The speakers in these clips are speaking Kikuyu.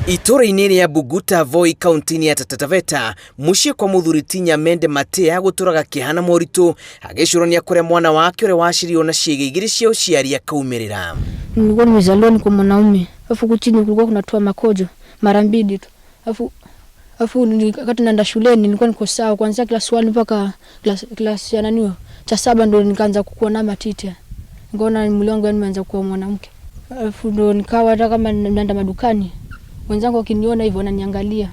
Itũũra-inĩ rĩa Buguta Voi kaunti-inĩ ya Taita Taveta mũciĩ kwa mũthuri ti Nyamende Matia gũtũraga kĩeha na moritũ agĩcũrania kũrĩa mwana wake ũrĩa waciarirwo na ciĩga igĩrĩ cia ũciari akaumĩrĩra. Nilikuwa nimezaliwa niko mwanaume, alafu huku chini kulikuwa kunatoa makojo mara mbili tu, alafu wakati naenda shuleni nilikuwa niko sawa kuanzia class 1 mpaka class ya nani cha saba, ndo nikaanza kukua na matiti, nikaona mwili wangu yani umeanza kuwa mwanamke, alafu ndo nikawa hata kama naenda madukani wenzangu wakiniona hivyo wananiangalia,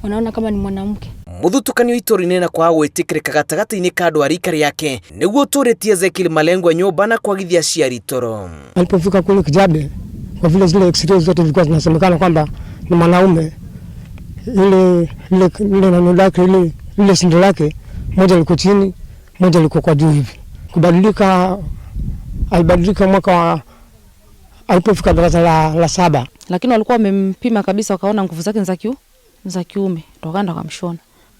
wanaona kama ni mwanamke. Mũthutũkanio itũũra-inĩ na kwaga gwĩtĩkĩrĩka gatagatĩ-inĩ ka andũ a rika rĩake nĩguo ũtũrĩtie Ezekiel Malengwa nyũmba na kwagithia aciari toro. Alipofika kule Kijabe, kwa vile zile x-ray zote zilikuwa zinasemekana kwamba ni mwanaume, ile nani lake ile sindo lake moja liko chini, moja liko kwa juu hivi. Kubadilika, alibadilika mwaka wa alipofika darasa la saba. Lakini walikuwa wamempima kabisa wakaona nguvu zake za kiume, ndo wakaenda wakamshona.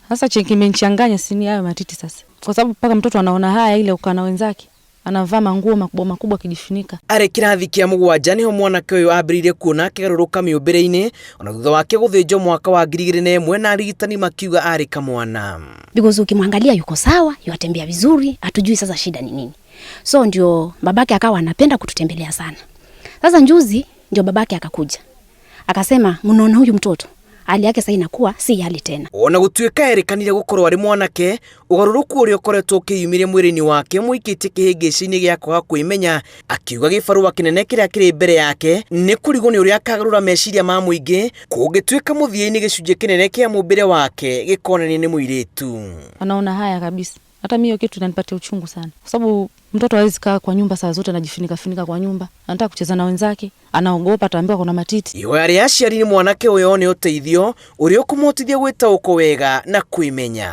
Sasa chenye kimenichanganya si ni hayo matiti sasa, kwa sababu mpaka mtoto anaona haya ile ukaa na wenzake anavaa manguo makubwa makubwa akijifunika. Arĩ kĩrathi kĩa mũgwanja nĩho mwanake ũyũ ambĩrĩirie kuona akĩgarũrũka mĩũmbĩre-inĩ ona thutha wake gũthĩnjwo mwaka wa 2001 na arigitani makiuga arĩ kamwana. Because ukimwangalia yuko sawa, yuatembea vizuri, hatujui sasa shida ni nini. So ndio babake akawa anapenda kututembelea sana. Sasa njuzi ndio babake akakuja akasema, mnaona huyu mtoto hali yake sasa inakuwa si hali tena. Ona gũtuĩka erĩkanire gũkorwo arĩ mwanake, ũgarũrũku ũrĩa ũkoretwo ũkĩyumĩria mwĩrĩ-inĩ wake mũikĩtie kĩhĩngĩcĩ-inĩ gĩa kwaga kwĩmenya, akiuga gĩbarũa kĩnene kĩrĩa kĩrĩ mbere yake nĩ kũrigwo nĩ ũrĩa akagarũra meciria ma mũingĩ kũngĩtuĩka mũthia-inĩ gĩcunjĩ kĩnene kĩa mũmbĩre wake gĩkonania nĩ mũirĩtu. Anaona haya kabisa. Hata mimi hiyo kitu inanipatia uchungu sana, kwa sababu mtoto hawezi kaa kwa nyumba saa zote anajifunika funika kwa nyumba, anataka kucheza na wenzake, anaogopa ataambiwa kuna matiti. Ihoya rĩa aciari nĩ mwanake ũyũ one ũteithio ũrĩa ũkũmũhotithia gwĩtaũkwo wega na kwĩmenya.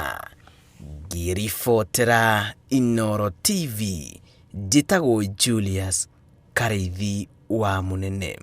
Ngĩribotera Inooro TV, njĩtagwo Julius Karĩithi wa Mũnene.